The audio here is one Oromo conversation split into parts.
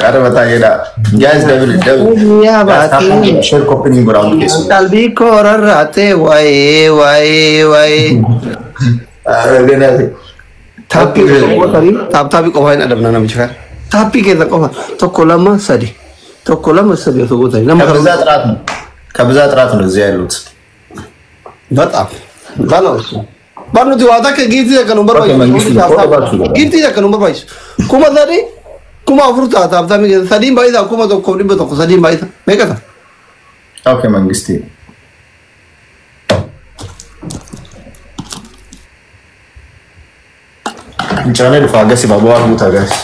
Ara mataa jedha. Guys, double double. Yaa Guys, tap baatee. tap share copy link godhaa hundi keessan. Qalbii koorarraatee waayee waayee waayee. Taappii qofa taap taappii qofa hin adabna namicha kana. Taappii keessa qofa tokko lama sadi tokko lama sadi osoo gootanii nama ከብዛት kana ጥራት ነው። ከብዛት ጥራት ነው እዚህ ያሉት። በጣም በለው እሱ barnuti waa takka giiftii takka nu Okay, mangisti barbaachisu qofa baachuu qaba. Giiftii takka nu barbaachisu 3000 4000 ta'a taaptaamii keessa sadiin baay'isaa 1100 sadiin baay'isa meeqa ta'a? Okay, መንግስቴ Fincaanee dhufa agarsi baaboo arguuta guys.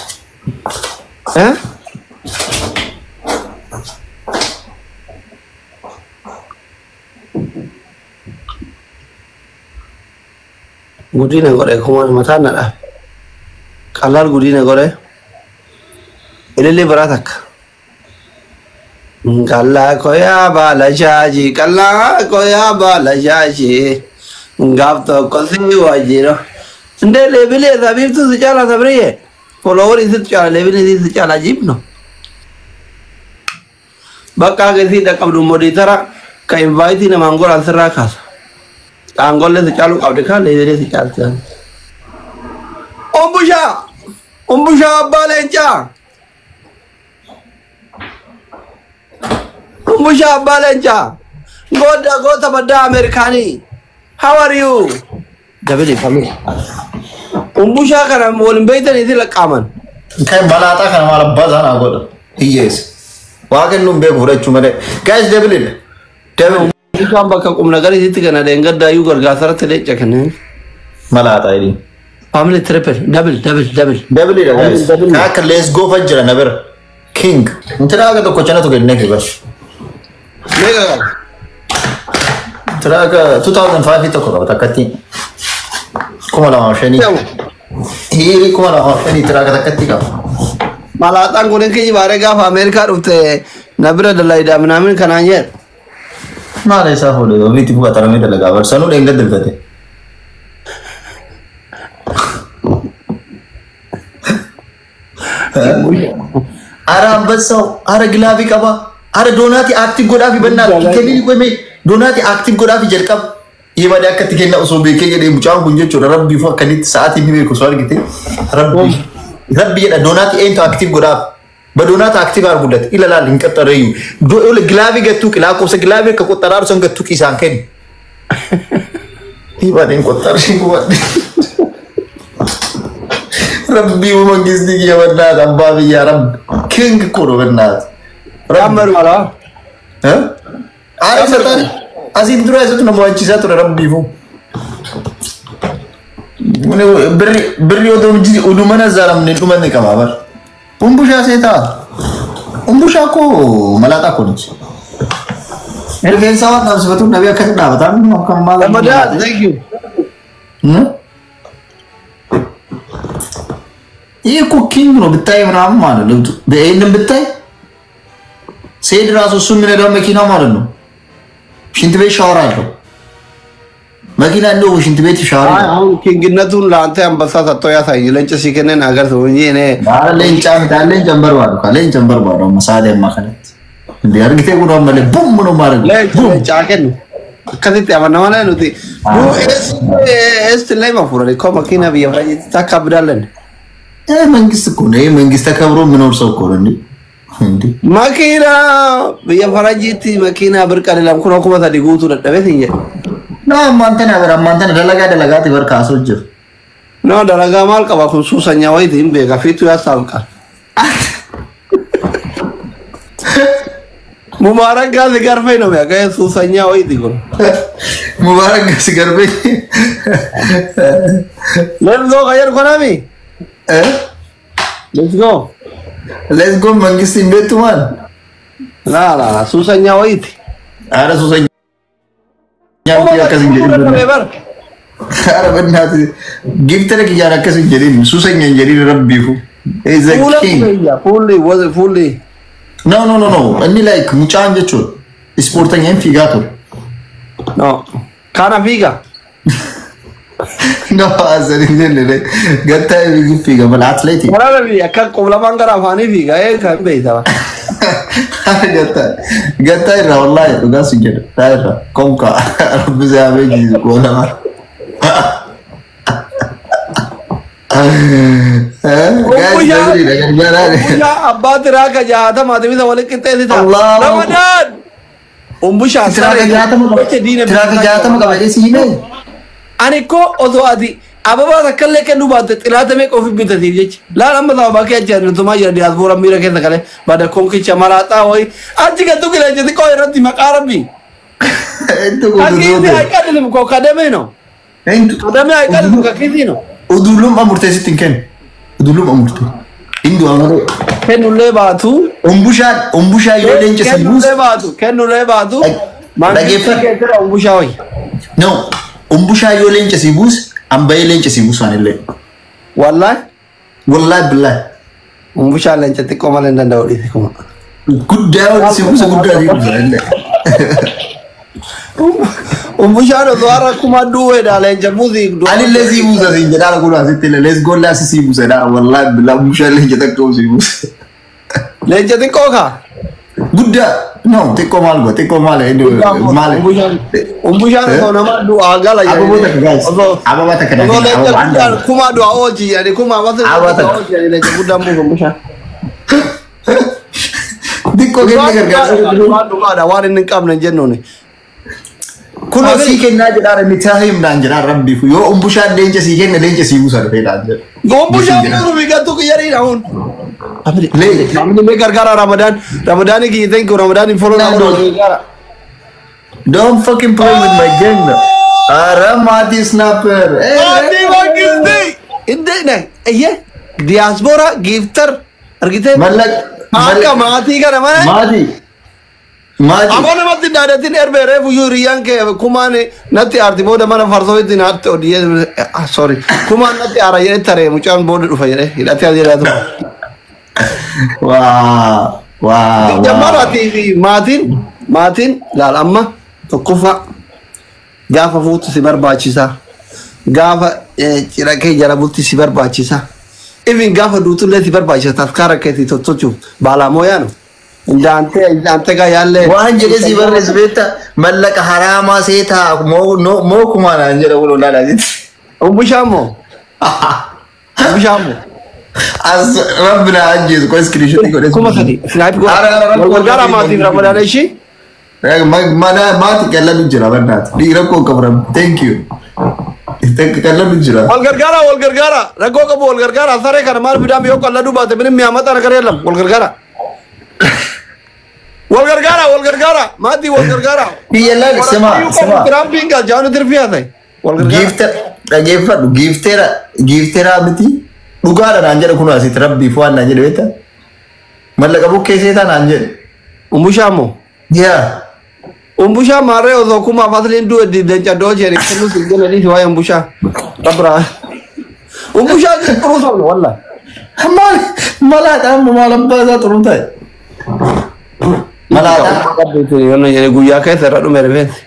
Eh? Guddina godhe kuma mataan na dhaabe. Qallaal guddina godhe. Ilillee biraa takka. Qallaa koyaa baala shaashii qallaa koyaa baala shaashii gaaf tokko si wajjiro. Indee leebilee sabiiftuu si caala sabriye. Follower isitu caala leebilee si caala jibno. Bakka agarsiisa dhaqqabdu moderator ka invite namaan godhan sirraa kaasa. Aangoollee si caaluu qabdi kaan leebilee si caalti. Ombushaa! Ombushaa abbaa leencaa! Ombushaa abbaa leencaa! Goota goota baddaa Ameerikaanii! How are you? Dabili family. Ombushaa kana waliin beeytanii si laqqaaman. Kan malaaxaa kana maal abbaa isaa naa godha. Hiyyeessa. Waa kennuun beeku fudhachuu malee. Guys, double double. Ombushaan bakka qubna garisiitti kana deengaddaayyuu gargaarsarratti leenca kenneen. Malaaxaa jedhiin. Family triple double double double. Double dha guys. Double. Akka let's go fa jira na bira. King. Intina akka tokko canatu kennee fi bar. Meeqa qaba? Intina akka 2005 tokko qaba takkatti. 2005. Hiiri 2005 tiraaka takkatti qaba. Malaaxaan kun kiyyi baaree gaafa Ameerikaa dhufte na bira dalaydaa minaamin kanaan jedhe. Maal isaa fuudhe ofiitti bu'ataramee dalagaa bar sanuu dheengadda bitate. Ara ambassaw ara glove qaba ara doonaati active godhaafi bannaa kennini qoyme doonaati active godhaafi jalqaba. Yibadee akka itti kenna osoo beekee jedhee mucaan kun jechuudha rabbii fu akkanitti sa'aatii ni beeku osoo argite rabbii rabbi jedha doonaati eenyu active godhaaf በዶናት active አርጉለት ይለላል እንቀጠረዩ glove ገቱ ላቆሰ glove ከቆጠራሩ ሰን ገቱ ቂሳን ከን ይባዴን ቆጠር ረቢ መንግስት የበናት አባ ብያ ረብ king እኮ ነው በናት Gammaru mala. አረ ሰጣን asiin dura isatu nama wachiisaa ture rabbiifu birri odoo oduu mana zaaramne dhumanne qaba bar umbushaa seetaa umbushaa koo malaaxaa koo nuti rifeensa waan dhaabsifatu nabii akkas dhaabataa akka maal Ramadan, thank you. ይህ እኮ king ነው ብታይ ምናምን ማለት ነው። ይህንን ብታይ ሴድ ራሱ እሱ የሚነዳው መኪና ማለት ነው። ሽንት ቤት ሻወር አለው መኪና እንደው ሽንት ቤት ሻወር አይ አሁን king ነቱን ለአንተ አንበሳ ሰጥቶ ያሳይ ለንጭ ሲከነን አገር ሰው እንጂ እኔ leencaa leenca barbaadu ka leenca barbaadu amma sa'aatii ammaa kanatti እንዴ argitee kun ammallee bum ነው ማድረግ leenca leencaa kennu akkasitti amanna malee nuti eesti ላይ ማፉረ እኮ መኪና biyya faranjiitti ታካብዳለን። ይሄ መንግስት እኮ ነው። ይሄ መንግስት ተከብሮ የሚኖር ሰው እኮ ነው። እንዴ እንዴ መኪና biyya faranjiitti መኪና ብርቅ አይደለም kun 3000 guutuu dadhabee siin jedhe. No ammaan tana bara ammaan tana dalagaa dalagaati bar kaasoo jiru. No dalagaa maal qaba kun ሱሰኛ wayiiti hin beeka fiitu ያስታውቃል። ሙባረክ ጋር ሲገርፈኝ ነው የሚያውቀው ሱሰኛ wayiiti kun. ሙባረክ ጋር ሲገርፈኝ Let's go kayyadu kanami. Let's go. Let's go መንግስት hin beektu maal? La la la ሱሰኛ wayiiti. Haadha ሱሰኛ akkas hin jedhin. bar. Haadha በእናትህ giftera kiyyaan akkas hin jedhin ሱሰኛ hin jedhin rabbiifu. Is a Fuula king. fuulli fuulli. No, no, no, no. Inni like mucaan jechuudha. Ispoortanya hin fiigaa ture. No. Kana fiiga. No, asanii jenne gattaa fiigi fiiga mala atleetii. Waraana fi akka qublamaan gara afaanii fiiga kan beeyta. Gattaa gattaa irraa wallaahi dhugaa si jedha. Taa irraa konka rabbi si haa beeksisu qoolama. Guys, namni gargaaraan. Umbushaa abbaa tiraaka 60 bisa walitti qixxeessita. Allahu Ramadaan! Umbushaa Tiraaka 60 qaba. Tiraaka 60 qaba jedhee si himee. Ani koo osoo ati ababaa takka illee kennuu baatte xilaata meeqa ofi bitatiif jecha. Laal amma sababaa kee achi adeemtumaa jira diyaaspoora miira keessa galee bada konkicha maraaxaa wayii achi gattu qileensa xiqqoo irratti maqaa rabbii. Intu kun Kakiisi hayqadhisim koo kadamee no. Intu Kadamee hayqadhisim kakiisi no. Udullum amurtee sitti hin kennu. Udullum amurtee. Hindu amaree. Kennullee baatu. Umbushaan umbushaan yoo leenca si buuse. Kennullee baatu. Kennullee baatu. Dhaggeeffadhu. Keessatti umbushaa wayii. No, umbushaa yoo leenca si buuse, ambayee leenca si buusu anillee. Wallaahi. Wallaahi billaahi. Umbushaan leenca xiqqoo malee hin danda'u dhiise kuma. Guddaa yoo si buuse guddaa si buusu anillee. Umbushaan osoo har'a kuma duwweedha leenca buusii. Anillee si buusa siin jedhaa kun asitti illee let's go laa si buusa jedhaa wallaahi billaahi umbushaan leenca xiqqoo si buuse. Leenca xiqqoo kaa. Guddaa no xiqqoo maal godha xiqqoo maal maal. Umbushaan osoo nama du'aa gala Ababoo takka guys. Ababaa takka Osoo dafee leenca ababaa guddaan kuma du'aa oolchi jedhani kuma ammas Ababaa takka. oolchi jedhani leenca guddaan buusa umbushaan. Xiqqoo kenne gargaarsa. Waan dhugaadha waan inni hin qabne hin jennuuni. Kunoo sii kennaa jedhaa inni taahim naan jedhaa rabbiif yoo umbushaan leenca sii kenne leenca sii buusa dhufee naan jedha. Umbushaan buusu fi gattu kiyyariidha hun. Lee. Namni mee gargaara Ramadaan Ramadaanii kiyya thank you Ramadaanii follow Nah, nama no. gargaara. Don't fucking play with my gang. Ara Mati Snapper. Maatii Mangistii! Indee na iyyee diyaaspoora gifter argitee Mallaq akka maatii kana mana Mati. Mati. Ammoo namatti hin dhaadatin erbee reefu iyyuu hiriyyaan kee kumaan natti aarti booda mana farsoo itti naatti odiyee ah sorry kumaan natti aara jedhee taree mucaan booda dhufa jedhee hidhatee as jedhaa ture. Waa waa. Jammaraatii fi maatiin maatiin laal amma tokkoffaa gaafa fuutu si barbaachisa gaafa cidha kee jala bulti si barbaachisa even gaafa duutullee si barbaachisa tafkaara keetii tottolchuuf baalaa mooyaanu indaantee indaantee gaa yaallee. Waan jedhee si barreessu beektaa mallaqa haraamaa seetaa moo moo kumaa naan jedha kun olaanaa jetti. Umbushaan moo? Umbushaan moo? As rabbi na ajjeesu koo iskiriishotii godhee. 3000 snipe godha. Ara, ara, ara, Wal gargaara maatiif Ramadaan ishii. Mana maati qalladu jira bannaati. Dhiira koo qabu rabbi. Thank you. Qalladu jira. Wal gargaara wal gargaara rakkoo qabu wal gargaara saree kana maal fidaan yoo qalladuu baate minim mi'aamata ነገር የለም wal gargaara. Wal gargaara wal gargaara maatii wal gargaara. Biyya laal sima sima. Tiraampiin galchaa tirfii haa ta'e. Wal gargaara. Giifter dhageeffadhu giifteera giifteeraa miti dhugaadha naan jedha kun asitti rabbiif waan naan jedhe beektaa. Mallaqa bukkee seetaa naan jedhe. Umbushaa moo? Yaa. Umbushaa maarree osoo kumaaf asliin du'e leenca doo jedhe kennus hin jenne dhiisi waa'ee umbushaa. Rabbiraa. Umbushaa xuruu sabna wallahi. Maal malaadhaan maal abbaa isaa xuruu ta'e. Malaadhaan. Guyyaa keessa irra dhume rifeensi.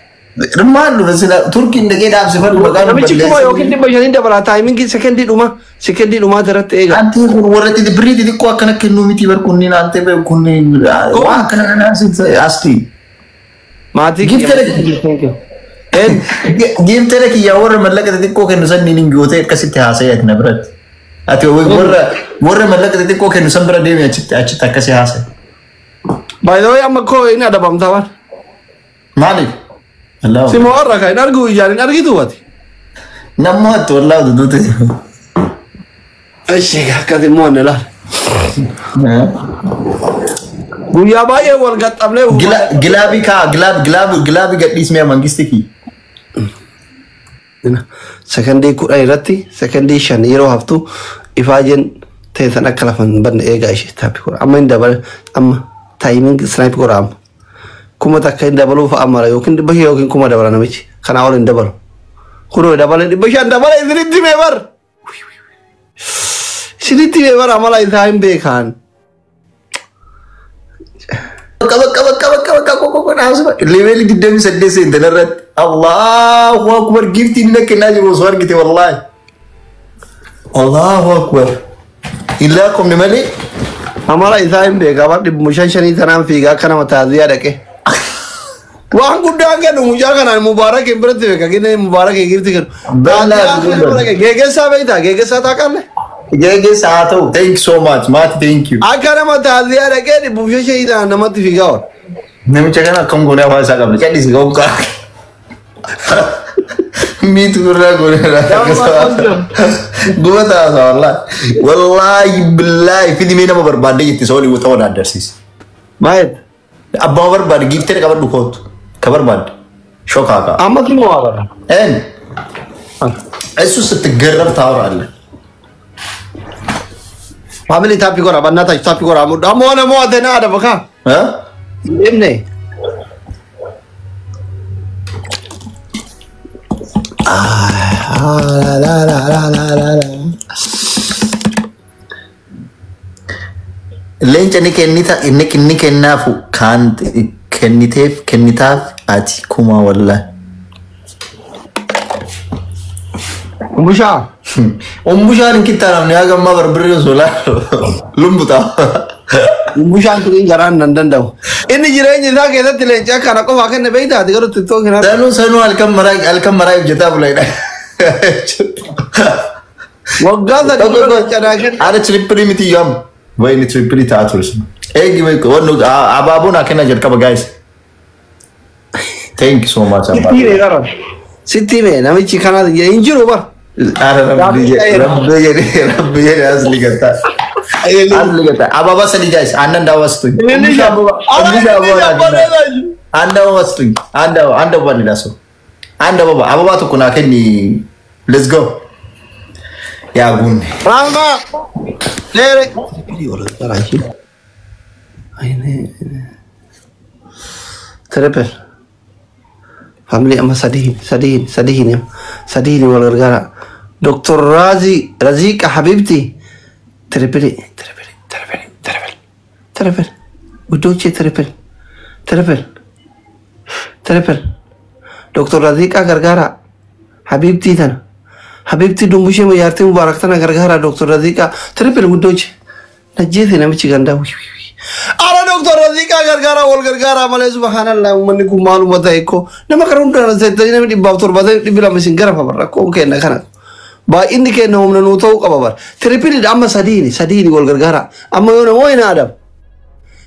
Maal dhufe sila Turkiin dhaqee dhaabsifadhu maqaan Namichi kuma yookiin 500 dabala taayimingii sekendii dhumaa irratti eega. Antee kun warra birrii xixiqqoo akkana kennuu miti bar kunniin antee kunniin waan akkana kana asti. Maatii Giftera giftera kiyyaa warra mallaqa xixiqqoo kennu sanniin hin gootee akkasitti haasa'e ati na biratti. Ati warra warra mallaqa xixiqqoo kennu san bira deemi achitti achitti akkasii haasa'e. By the way amma koo inni adabamtaa waan. Maaliif? Si moo warra kan hin argu ijaan hin argitu ati. Nammoo ati wallaahu duduute. Ishee akkas immoo inni laal. Guyyaa baay'ee wal gaxxamnee Gilaabii kaa gilaab gilaab gilaabii gadhiismee mangisti kiyya. Sekendii 10 irratti sekendii 5 yeroo haftu ifaajeen teessan akka lafa hin badne eegaa ishee taappii godha. Amma hin dabale amma taayimiin snipe godha amma. 1000 hin dabaluu fa'a mara yookiin 500 yookiin 1000 dabala namichi kanaa ol hin dabalu. Kunoo dabale 500 dabale isinitti himee bar. Isinitti himee bar amala isaa hin beekan. Bakka bakka bakka bakka bakka kokko dhaabsuma. Level 28 seente narratti. Allahu akbar, giftiin inni kennaa jiru osoo argite wallahi. Allahu akbar. Illaa qomni malee. Amala isaa hin beekaa bar 550 tanaan fiigaa akka nama taaziyaa dhaqe. Waan guddaan kennu mucaa kanaan Mubaarak hin biratti beeka gine Mubaarak gifti kennu. Balaa. Geegessaa beektaa, geegessaa taaqalle. Geegeessa haa ta'u. Thank you so much. Maati, thank you. Akka nama taaziyaa dhaqee 550 tanaan namatti fiigaa ool. Namicha kana akkam goonee afaan isaa qabna. Callisii ga'u. Miitu birraa goonee gubata haasaa wallaahi. Wallaahi billaahi filimee nama barbaadde jetti isa waliin ta'uu addarsiisa. Maayet. Abbaa barbaade giiftee qabadhu kootu. Ka barbaadde. Shokaa ka'a. Amma suma waa bara. En እሱ ስትገረብ ታወራለህ። Family, tap godha, በእናታችሁ tap godha. Ammoo nama waate na adaba kaa. እ? Deemne. Leenca ni kennita inni inni kennaafu kaan kenniteef kennitaaf ati kuma wallahi. Umbushaa. Umbushaan hin kittaanamne haa gammaa barbirri osoo laalu lumbuta. Umbushaan kun garaan nan danda'u. Inni jireenya isaa keessatti leenca kana qofaa kenne beektaa, ati garuu TikTok hin argamu. Sanuu sanuu halkan maraa hojjetaa bulayidha. Waggaa 3 dura leenca naa kenne. Haadha triple miti yoom? Wayni triple ta'aa ture sun. Eegi wannu abaaboon haa kenna jalqaba, guys. Thank you so much. Sitti hime gara. Sitti hime, namichi kana hin jiru bar. Ara rabbi jedhe, rabbi jedhe, rabbi jedhe, asli gataa. Asli gataa. Ababa sadi, guys. Aannan daawwa ስጡኝ። Umbusha አበባ አንድ አበባ ስጡኝ። አንድ አበባ፣ አንድ አበባ ሌላ ሰው አንድ አበባ፣ አበባ tokko naa kenni. Let's go. Yaa guunne. Rahma. Leere. Triple. Family, amma sadiin sadiin sadiin sadiin wal gargaara. Dr. Razi Raziqa Habibti. Triple, triple, triple, triple, triple. ውዶቼ triple, triple, triple. Dr. Raziqa gargaara. Habibti tana. Habibti dumbushee jaartii Mubaarak tana gargaara. Dr. Raziqa triple, ውዶቼ. Najjeese namichi gandaa. Ara Dr. Raziqa gargaara, wal gargaara malee, subhaanallah, uummanni kun maaluma ta'e ko nama kana hundaan seettanii namni 172 isin garafa bara rakkoon kenna kana. Baay'inni kenna humna nuu ta'uu qaba bara. Tripleidha amma, sadiini sadiini wal gargaara. Amma yoo namoo hin adam.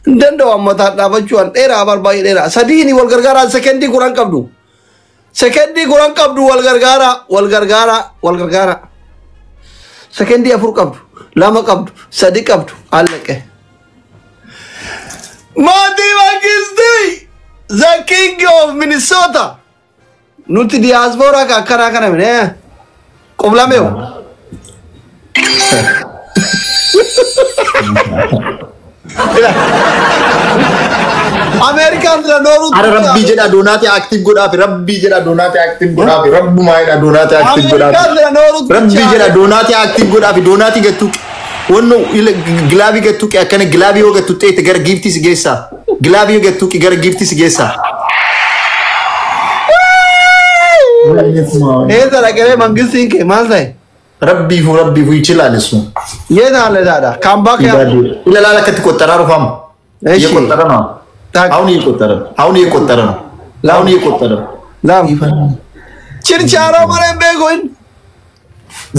Hin danda'u amma dhaabachuu an dheeraa bar, baay'ee dheeraa. Sadiini wal gargaara, sekendii 10 qabdu. Sekendii 10 qabdu, wal gargaara, wal gargaara, wal gargaara. Sekendii 4 qabdu, 2 qabdu, 3 qabdu, allaqe. Maatii Mangistii, the king of Minnesota. Nuti diaspora ka akkanaa kana mine. Qoblameewu. Ameerikaan dura nooruu. Ara rabbii jedha doonaati active godhaafi, rabbii jedha doonaati active godhaafi, rabbumaa jedha doonaati active godhaafi. Ameerikaan dura nooruu. Rabbii jedha doonaati active godhaafi, doonaati gattu wanno glove gattu akkana, glove yoo gattu xeete gara giftii si geessaa. Glove yoo gattu gara giftii si geessaa. Eessa dhaqee mangistiin kee maal ta'e? Rabbiifu rabbiifu ይችላል እሱ። የት አለ ታዲያ? Comeback ያ ይለላል akkatti ቆጠራ ሩፋም እሺ። እየቆጠረ ነው። አሁን እየቆጠረ ነው። አሁን እየቆጠረ ነው። አሁን እየቆጠረ ነው። ላም ችርቻሮ malee hin beeku inni.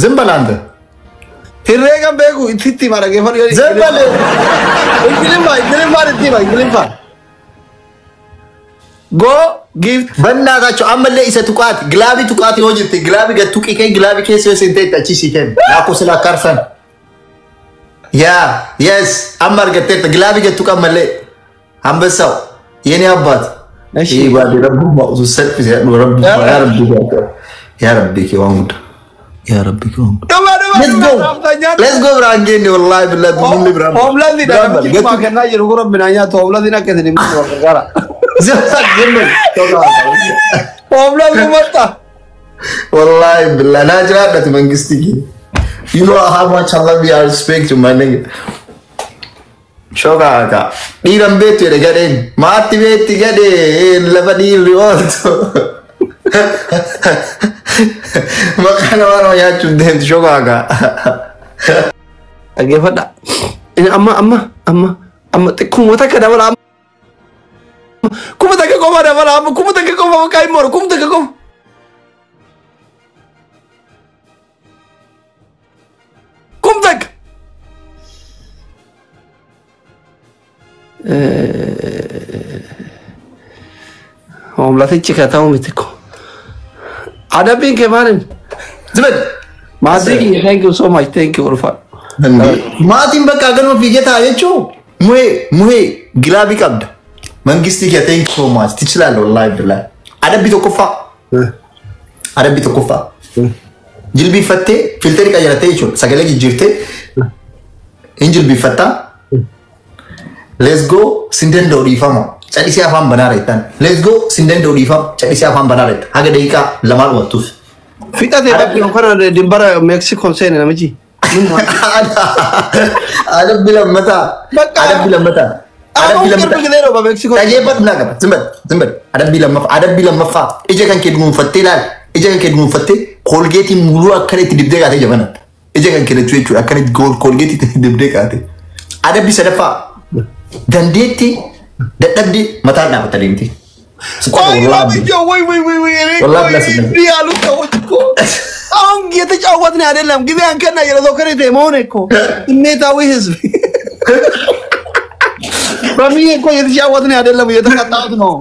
ዝም በል አንተ። Herreega hin beeku, itti hima dhaggeeffadhu. ዝም በል። Ingiliffaa, Ingiliffaan itti hima, Ingiliffaan. Go gift. በእናታቸው ammallee isa tuqaati glove tuqaati yoo jette glove gad tuqi kee glove keessa yoo seente itti achi sii kenna laakko sila karsan yaa yes amma argatteerta, glove gad tuqa ammallee አንበሳው የኔ አባት። እሺ። ይህ ባዴ ረቡማ usu salphise ረቡ ያ ረቢ ያ ረቢ kee waan guddaa ያ ረቢ kee waan guddaa. Dhuma dhuma. Let's go. Let's go biraan geenne wallahi billahi dumulli biraan. Hoomlasii dha, namichi kumaa kennaa jiru kun rabbi naa nyaatu, hoomlasiin akka isin hin wal gargaara. ዝም በል። Hoomlasii uummatta. Wallahi billah naa jiraadhati mangistii kee. You know how much I love you, I respect you, my nigga. Shokaaka. Dhiiran beektu jedhe gadheen. Maatti beekti gadheen lafa dhiirri ooltu. Maqaa namaa nama nyaachuuf deemtu shokaaka. Dhaggeeffadha. Amma amma amma amma xiqquma takka dabala amma. 1000 qofa dabala amma 1000 qofa maqaa hin moru 1000 qofa. 1000. Homlatichi ka ta'u miti ko. Adabbiin kee maalin? Zibad. Maatii kiyya, thank you so much, thank you, ulfaadhu. Maatiin bakka ganuma fiigee ta'a jechuun muhee muhee glove qabda. Mangistii kee, thank you so much. ትችላለህ wallahi billahi. Adabbii tokkoffaa. Adabbii tokkoffaa. Jilbiiffattee filter qayyarattee jechuudha. Sagalee jijjiirtee hin jilbiiffattaa. Let's go, sin danda'u, dhiifama. Cadhisee afaan banaa reettan. Let's go, sin danda'u, dhiifama. Cadhisee afaan banaa reetta. Haga daqiiqaa 2 dhumattuuf. Fixatee bakki kana dimbara Meksikoon seene namichi. Adabbii lammataa. Bakka- Adabbii lammataa. Adabbii lammataa. Gisee rooba Meksikoon. Dhageeffadhu naa qaba. Zimbad zimbad. Adabbii lammaffaa. Adabbii lammaffaa. Ija kan kee dunuunfattee ilaali. Ija kan kee dunuunfattee Colgate'n muluu akkana itti dibdee kaatee ija banatta. Ija kan kee lachuu jechuudha. Akkana Colgate itti dibdee kaatee. Adabbii sadaffaa. Dandeettii dadhabdee mataan dhaabbata deemtee. ቆይ ለምጄው ወይ ወይ ወይ ወይ እኔ እኮ ወላሂ ብለህ እንዲህ ያሉ ሰዎች እኮ አሁን እየተጫወትን አይደለም። ጊዜ አንከና የለዘው ከሬቴ መሆን እኮ ስሜታዊ ህዝብ በሚዬ እኮ እየተጫወትን አይደለም፣ እየተቀጣሁት ነው።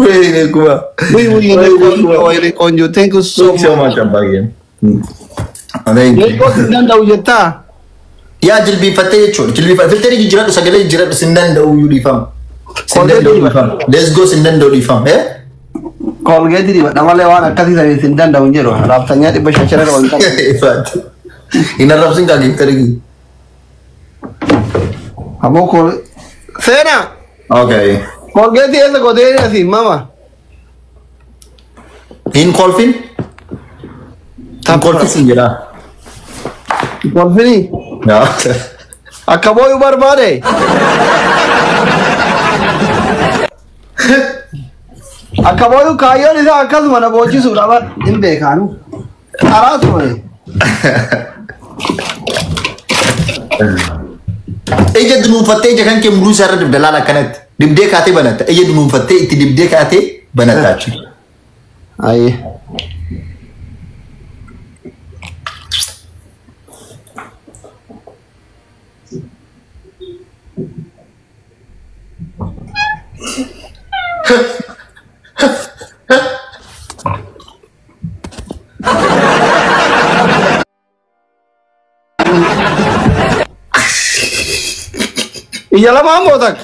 ወይኔ ጉባ። ወይ ወይ የኔ ቆንጆ፣ ወይኔ ቆንጆ፣ thank you so so much አባዬ። Thank you. danda'u jettaa? Yaa, jilbiinfattee jechuudha. Jilbiinfattee filter jijjiiradhu, sagalee jijjiiradhu, sin danda'u iyyuu, dhiifama. Sin danda'u, dhiifama. Let's go, sin danda'u, dhiifama. Eh? Colgate dibadha malee waan akkasii sanii sin danda'u hin jedhu. Raabsanyaa 500 irra wal qabu. Ifaatti. Hin arrabsin kaa geettari. Ammoo kool seenaa. Okay. Colgate eessa godhee asii mama? Hin kolfin? Hin kolfin sin jedhaa. Kolfinii? Yaa. Akka boo'u barbaade. Akka boo'u kaayyoon isaa akkasuma na boochisuudha bar hin beekaanu. Karaa ture. Ija dunuunfattee ija kan kee muluu isaa irra dibda laala akkanatti. Dibdee kaatee banatta. Ija dunuunfattee itti dibdee kaatee banatta jechuudha. Ayi. Ija lamaan mootak.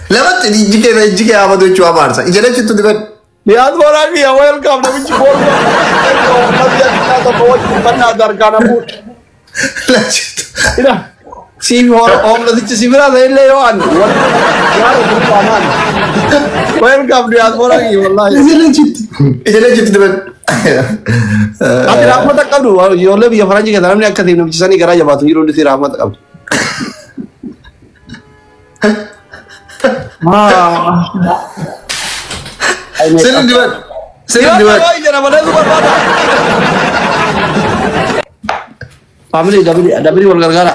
Lamatti ijji kee haamatu jechuu abaarsa. Ija lachittu dibadhu. Diyaaspooraan kiyya, welcome, namichi booloo. Tokko wajjin uffannaa dargaana fuudhe. Lachittu. Ila siif hoomlatichi si bira ta'ellee yoo an yaada durfaamaan. Welcome, diyaaspooraan kiyya, wallaahi. Ija lachittu. Ija lachittu dibadhu. Ati rahmata qabdu, ijoollee biyya faranjii keessa namni akkasiif namichi sanii garaa jabaatu jiru hundi si rahmata qabdu. Sirri dibadhu. Sirri dibadhu. Barbaada. Family, double double wal gargaara.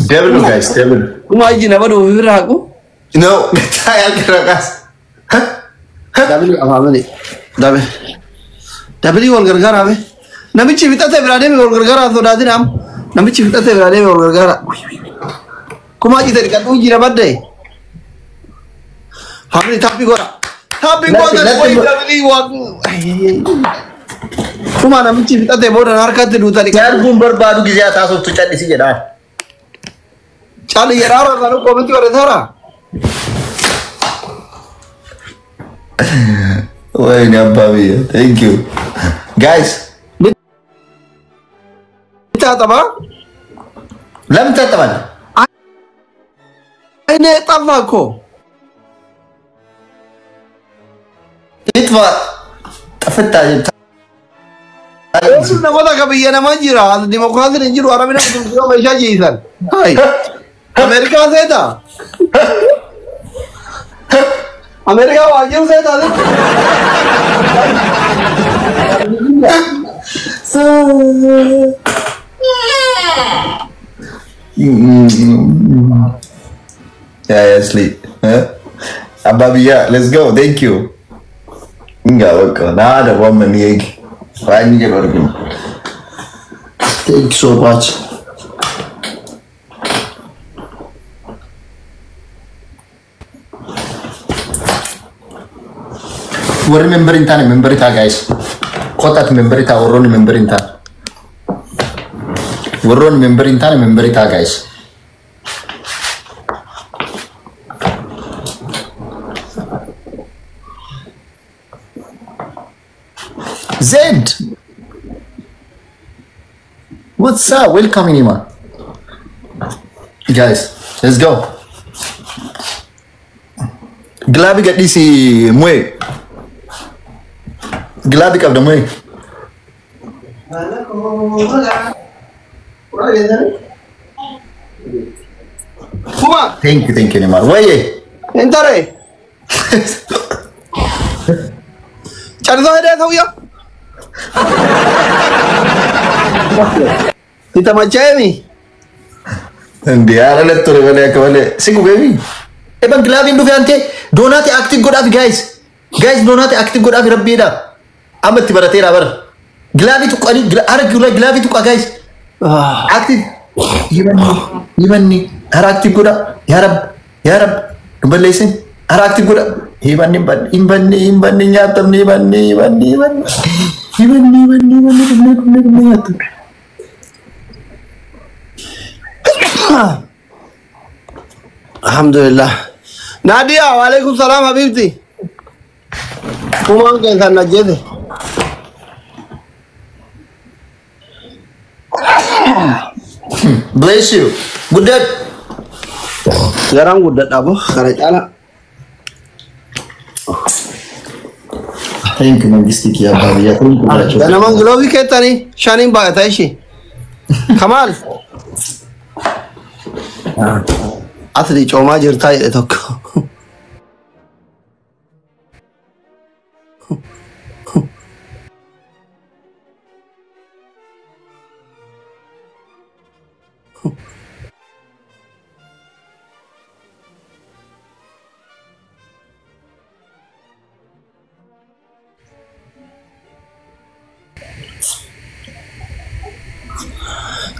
Double, guys, double. Kuma iji nama dhufu bira haqu. No, taa'ee harka. Double family. Double. Double wal gargaara be. Namichi fixate biraa deeme, wal gargaara, sodaatin am. Namichi fixate biraa deeme, wal gargaara. Kuma iji ta'e dhiqadhu, iji badde. Family, tap godha. Tap godha wayi double waa. Kuma namichi fixate booda harkatti duuta dhiqadhu. Arguun barbaadu gizee taasiftu cal'isi jedhaa. Cali jedhaa irraa nu comment barreessaara. Wayne abbaa biyya. Thank you. Guys, ታጠባ ለምን ታጠባለህ? አይኔ ጠፋ እኮ። ይጥፋ ጥፍታ። Namoota akka biyya namaa jira. Dimokiraasiin hin jiru. Arabina meeshaa jiisan. Hai. Ameerikaa seetaa? Ameerikaa waan jiru seetaa? Yeah, sleep. Abbaa biyyaa, let's go. Thank you. Nga bakka naada waan mani eegi. Waan inni jedhu arginu. Thank you so much. Warri member hin taane member ta'a, guys. Kottaati member ta'a, warroonni member hin taane. Warroonni member hin taane member ta'a, guys. Zed! What's up? Welcome, Inima. Guys, let's go. Glove gadhiisi, Mu'ee. Glove qabda, Mu'ee. Kuma. Thank you, thank you, Inima. Wayyee. Intare. ጨርሶ ሄደ ሰውየው። ሲተመቸህ እንዴ ኧረ ture malee akka malee si gubeemi. Eban gilaabiin dhufe ante doonaati active godhaaf, guys. Guys, doonaati active godhaaf, rabbiidha. Amma itti barateera bara. Glove tuqanii ara glove tuqa, guys. Active. Himanni himanni ara active godha, yaa rab, yaa rab, nu balleessin, ara active godha. Himanni hin banne, hin banne, nyaatamne, himanni himanni himanni himanni himanni himanni dhumne dhumne dhumne nyaatamne. Alhamdulillah. Nadia, waalaikum salam habibti. Kumaan keessan na jeete. Bless you. Guddat. Garaan guddadha bo kana caala. Thank you, Mangistii kiyya, abbaa biyyaa. Thank you, Baraachuu. Ganaman glove keettanii shaniin baay'ata ishee. Kamaal. Asli coomaa jirtaa jedhe tokko.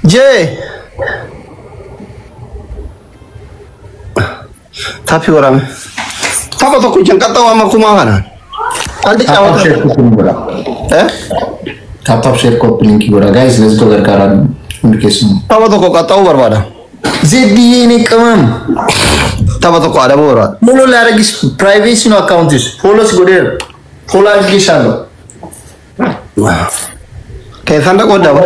Jee. Taphi warame. Tapha tokko janqaxxa waama kumaa kanaan. Anti Tap caawwata. Share copy link godha. Eh? Tap tap, share, copy link godha. Guys, let's go, gargaaraan hundi keessumaa. Tapha tokko qaxxa'uu barbaada. Zeddiyee እኔ ቅመም። Tapha tokko adabuu barbaada. Follow ላደርግሽ privacy ነው account ሽ። Follow ሲጎደር follow አድርጌሻለሁ። Keessan dhaquu daba.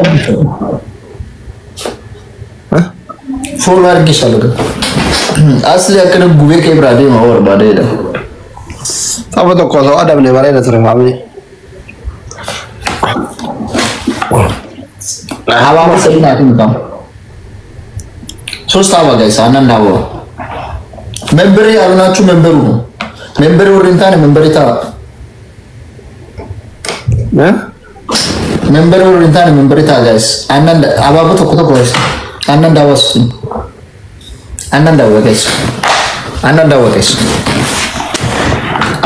Follow አድርጌሻለሁ። ግን asli akkana gubee kee biraa deema barbaadeedha. Tapha tokko osoo adabne bareeda ture, family. አበባ sadii naa kennu qaba. ሶስት አበባ guys፣ አንዳንድ አበባ። Member ያልሆናችሁ member ኡ ነው። Member warri hin taane member ta'a. Eh? Member warri hin taane member ta'a, guys. አንዳንድ አበባ tokko tokko, guys. አንዳንድ አበባ ስጡኝ። አንዳንድ አበባ guys። አንዳንድ አበባ guys።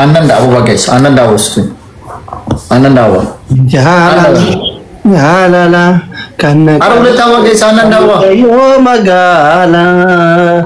አንዳንድ አበባ guys። አንዳንድ አበባ ስጡኝ። አንዳንድ አበባ። Jaalala jaalala kan ኧረ ሁለት አበባ guys። አንዳንድ አበባ። yoo magaalaa.